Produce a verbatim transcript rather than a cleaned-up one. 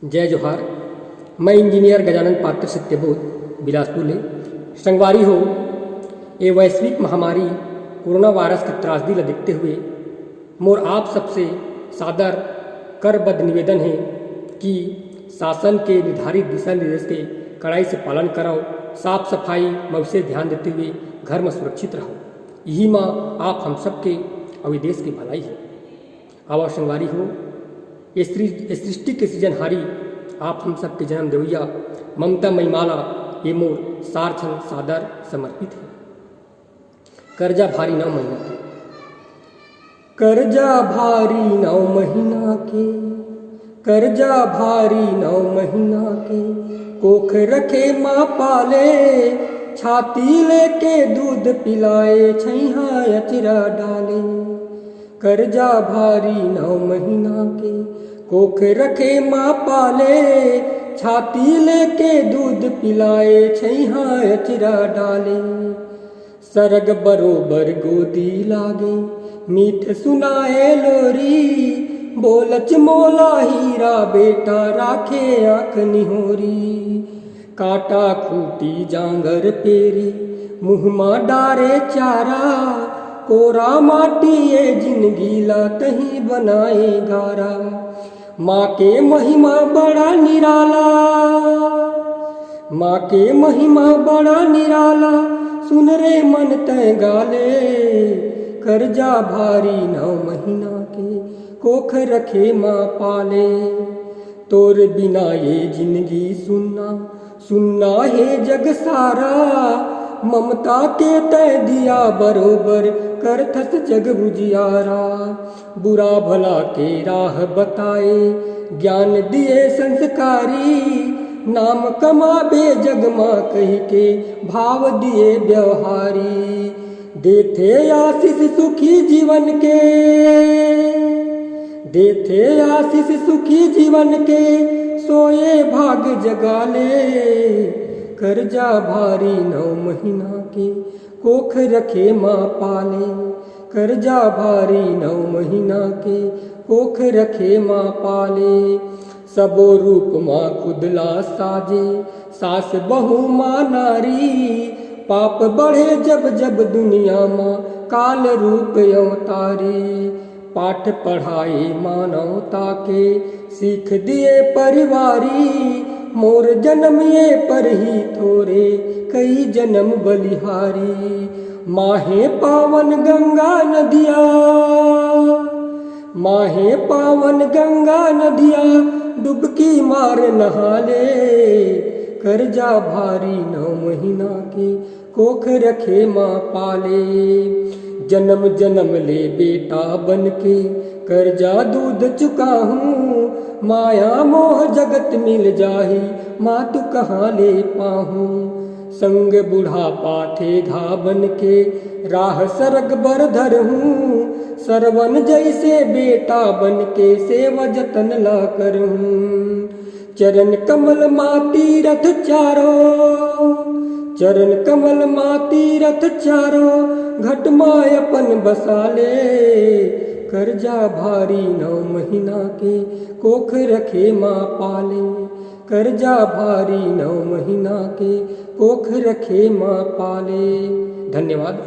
जय जोहार। मैं इंजीनियर गजानन पात्र सत्यबोध, बिलासपुर ले। संगवारी हो, ये वैश्विक महामारी कोरोना वायरस की त्रासदी ला देखते हुए मोर आप सबसे सादर करबद्ध निवेदन है कि शासन के निर्धारित दिशा निर्देश के कड़ाई से पालन करव, साफ सफाई में विशेष ध्यान देते हुए घर में सुरक्षित रहो। यही माँ आप हम सबके अउ ये देश की भलाई है। आवा संगवारी हो, ये सृ-, ये सृष्टि के सृजनहारी, आप हम सबके जन्म देवैया ममता मई माला, ये मोर सारछन सादर समर्पित है। कर्जा भारी नौ महीना के, कर्जा भारी नौ महीना के, कर्जा भारी नौ महीना के, कोख रखे माँ पाले, छाती लेके दूध पिलाए, छैहा अचरा डाले। कर्जा भारी नौ महीना के, कोख रखे माँ पाले, छाती लेके दूध पिलाए, छैहा अचरा डाले। सरग बरोबर गोदी लागे, मीठ सुनाए लोरी, बोलच मोला हीरा बेटा, राखे आँख निहोरी। काटा खूटी जांगर पेरे, मुँह मा डारे चारा, कोरा माटी ये जिंदगी ला तहीं बनाए गारा। माँ के महिमा बड़ा निराला, माँ के महिमा बड़ा निराला, सुन रे मन तैं गाले। कर्जा भारी नौ महीना के, कोख रखे माँ पाले। तोर बिना ये जिंदगी सुन्ना, सुन्ना हे जग सारा, ममता के तैं दिया बरोबर, करथस जग उजियारा। बुरा भला के राह बताए, ज्ञान दिए संस्कारी, नाम कमाबे जग मा कहि के, भाव दिए व्यवहारी। देथे आशीष सुखी जीवन के, देथे आशीष सुखी जीवन के, सोए भाग जगाले। कर्जा भारी नौ महीना के, कोख रखे माँ पाले। कर्जा भारी नौ महीना के, कोख रखे माँ पाले। सबो रूप मा खुद ला साजे, सास बहू माँ नारी। पाप बढ़े जब जब दुनिया मा, काल रूप अवतारी। पाठ पढ़ाए मानवता के, सीख दिए परिवारी। मोर जन्म ये पर ही थोरे, कई जन्म बलिहारी। माहे पावन गंगा नदिया, माहे पावन गंगा नदिया, डुबकी मार नहाले। कर्जा भारी नौ महीना के, कोख रखे माँ पाले। जन्म जन्म ले बेटा बन के, कर्जा दूध चुकाहूँ। माया मोह जगत मिल जाही, माँ तू कहाँ ले पाहूँ। संग बुढ़ापा थेघा बन के, राह सरग बर धरहूँ। सरवन जैसे बेटा बन के, सेवा जतन ला करहूँ। चरण कमल मा तीरथ चारो, चरण कमल मा तीरथ चारो, घट मा अपन बसाले। कर्जा भारी नौ महीना के, कोख रखे माँ पाले। कर्जा भारी नौ महीना के, कोख रखे माँ पाले। धन्यवाद।